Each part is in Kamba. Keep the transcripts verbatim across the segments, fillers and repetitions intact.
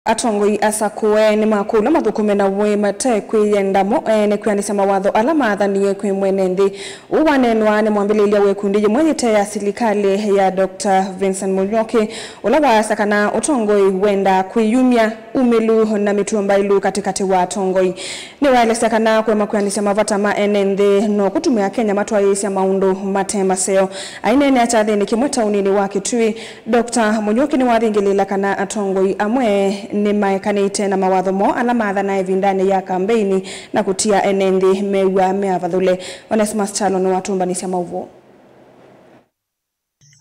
Atongoi asakũe nĩmakũlw'a mathũkũme na wĩ mate kwĩyenda mo ene kwĩanĩsya mawatho ala maathanie kwĩ mwene nthĩ. Ũu waneenwa nĩ mwambĩlĩlya wa ĩkundi yĩmwe yĩte ya silikalĩ ya Doctor Vincent Mũnyoki, ũla waasya kana ũtongoi wendaa kwĩyumya, umĩlu na mĩtuo mbaĩlu katĩkatĩ wa atongoi. Nĩwaelesya kana kũema kwĩanĩsya mavata ma ene nthĩ no kũtume Akenya matwaĩĩsya maũndũ mate maseo. Aineenea kyathĩnĩ kĩmwe taũninĩ wa Kitui, Doctor Mũnyuki nĩwathingĩlĩĩla kana atongoi amwe nĩmaekanĩte na mawatho moo ala maathanaa ĩvindanĩ ya kambeini na kũtia ene nthĩ mew'aa me avathũle. Onesmus Kyalo nĩwatũmbanĩsya maũvoo.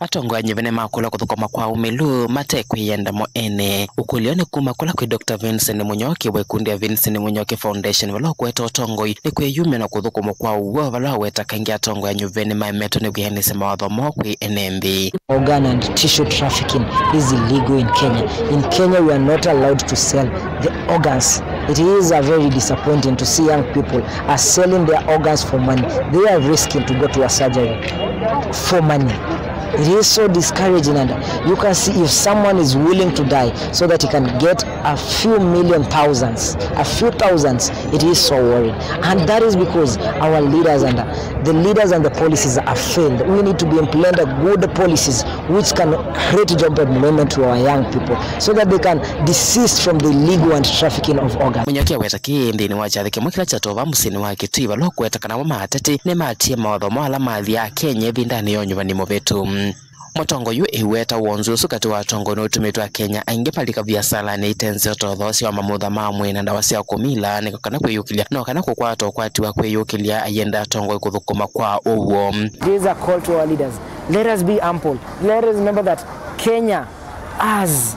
Atongoi anyuve nĩmakũlwa kũthũkũma kwa umĩlu mate kwĩyenda mo ene. Ũkũlyo nĩ kuma kũla kwĩ Doctor Vincent Mũnyoki wa ĩkundi ya Vincent Mũnyoki Foundation, vala ũkũete ũtongoi nĩ kwĩyumya na kũthũkũmwa kwa ũw'o, vala waweta kaingĩ atongoi anyuve nĩmaemetwe nĩ kwĩanĩsya mawatho moo kwĩ ene nthĩ. Organ and tissue trafficking is illegal in Kenya. In Kenya, we are not allowed to sell the organs. It is a very disappointing to see young people are selling their organs for money. They are risking to go to a surgery for money. It is so discouraging, and you can see if someone is willing to die so that he can get a few million thousands, a few thousands, it is so worried. And that is because our leaders and the leaders and the policies are failed. We need to be implementing good policies which can create job employment to our young people so that they can desist from the illegal and trafficking of organs. Mũnyoki aweta kĩĩ nthĩnĩ wa kyathĩ kĩmwe kĩla kyatoo vaa mũsyĩnĩ wa Kitui, vala ũkũweta kana mo maateti nĩmatie mawatho moo ala maathia Akenya ĩvindanĩ ya ũnyuvani mũvĩtu. Mũtongoi yu eweta wonzu ũsu katĩ wa atongoi nũtumĩtwe Akenya aingĩ malika viasalanĩ ite nzeo ta ũthoosya wa mamutha ma mwĩĩ na ndawa sya kũmila, nĩ kana kwĩyũkĩlya no kana kũkwata ũkwati wa kwĩyũkĩlya ayenda atongoi kũthũkũma kwa ũw'o. It is a call to our leaders. Let us be humble. Let us remember that Kenya has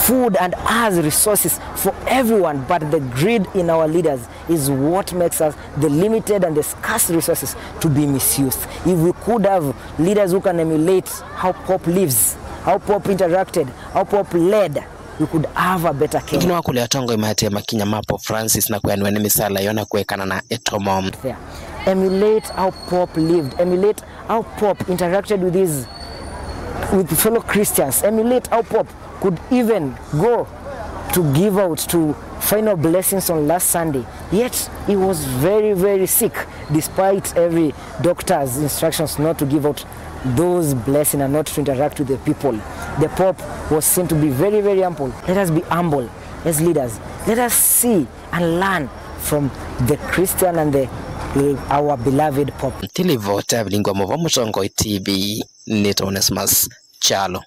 food and has resources for everyone, but the greed in our leaders is what makes us the limited and the scarce resources to be misused. If we could have leaders who can emulate how Pope lives, how Pope interacted, how Pope led, we could have a better Kenya. Nĩwakũlya atongoi maatĩĩe makinya ma Pope Francis na kwĩanĩw'a nĩ mĩsaala yoo na kũekana na ĩtomo. There. Emulate how Pope lived. Emulate how Pope interacted with his, with fellow Christians. Emulate how Pope could even go to give out to final blessings on last Sunday. Yet he was very, very sick, despite every doctor's instructions not to give out those blessings and not to interact with the people. The Pope was seen to be very, very humble. Let us be humble as leaders. Let us see and learn from the Christian and the, our beloved Pope. Tilivota vilingwa mova Mũtongoi T V, nĩ Onesmus Kyalo.